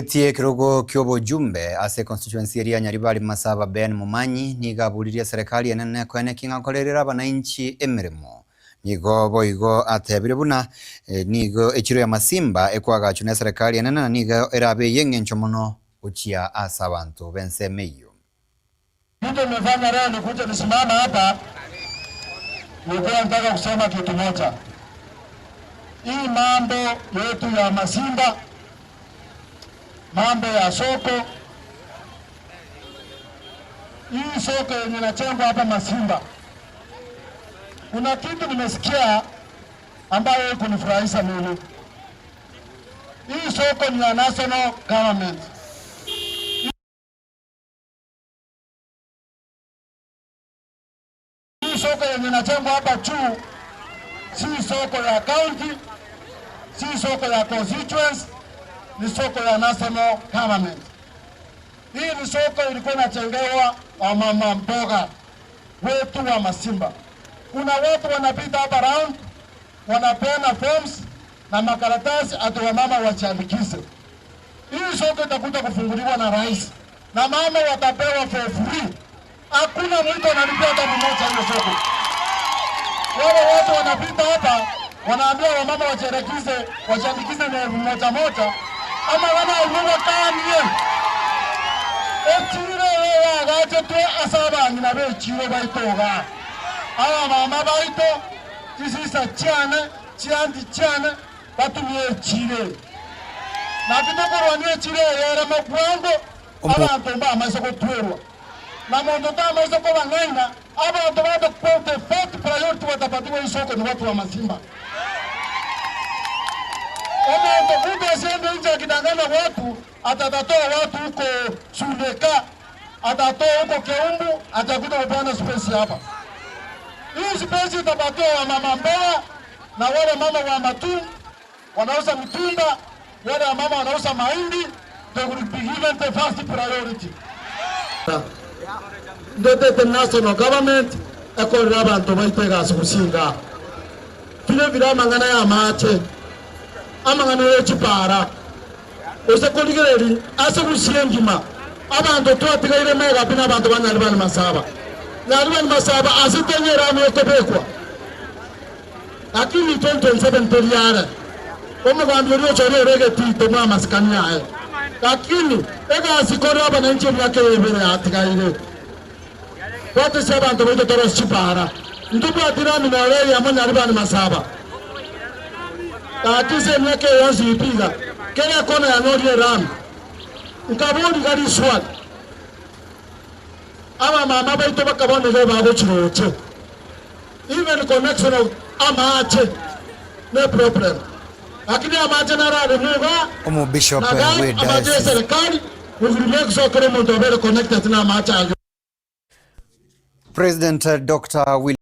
Oyorigetie ekerogo ki'obojumbe ase econstituency eria ya Nyaribari Masaba Ben Momanyi nigo aburirie eserekari enene koenekia ng'a nkorerere abanainchi emeremo. Nigo boigo atebire buna nigo echiro ya Masimba ekoagachwa neserekari enene na nigo erabe ey'engencho mono gochia ase abanto b'ensemo eyio. Kitu nimefanya leo nikuje nisimame hapa nilikuwa nataka kusema kitu moja. Hii mambo yetu ya Masimba, mambo ya soko, hii soko yenye inajengwa hapa Masimba, kuna kitu nimesikia ambayo haikunifurahisha mimi. Hii soko ni ya national government. Hii soko yenye inajengwa hapa juu si soko ya county, si soko ya constituents, ni soko ya national government. Hii ni soko ilikuwa inajengewa wamama mboga wetu wa Masimba. Kuna watu wanapita hapa round wanapeana forms na makaratasi ati wamama wajiandikishe. Hii soko itakuja kufunguliwa na rais na mama watapewa for free. Hakuna mtu analipia hata mmoja hiyo soko. Wale watu wanapita hapa wanaambia wamama wajiandikishe, wajiandikishe na elfu moja moja ama wana kanie echire yagachetwe ase abang'ina bechire baito iga abamama baito chisisa chiane chianti chiane batumie echire naki tokorwania echire eyere mokwango abanto mbamaise gotwerwa na monto tamaise kobang'aina abanto bate the first priority watapatiwa isoko ni watu wa Masimba. Omonto mtu asiende nje akidanganya watu, atatoa watu huko Sundeka, atatoa huko Keumbu, atakuja kupeana space hapa. Hii space itapatiwa wamama mboga na wale mama wa matum wanauza mitumba, wale wamama wanauza mahindi, they will be given the first priority. Ndetete national government ekorera abanto baito egasi gosinga vile vile amang'ana ya amache amang'ana ya chipara ose korigereri ase Gusii engima abanto twatigaire megapi na abanto ba Nyaribani Masaba. Nyaribani Masaba ase tenyerani ekobekwa lakini 2027 toriare omogambi oria ochore ore egetito mwa amasikani aye lakini egasi kore abananchi emiaka ebere yatigaire twatesi abanto baito torosi chipara ntobwati rami nore eyemo Nyaribani Masaba gaki emiaka eyonsi ipiga kera kona yanyorire rami nkaboriga riswali abamama baito bakabonire bagochiroche even connection of amache ne problem lakini amache nararimuga Omobishop na gari we amache ya diocese serikali ugirime kusokera omonto obere connected na amache ayo President Dr. William.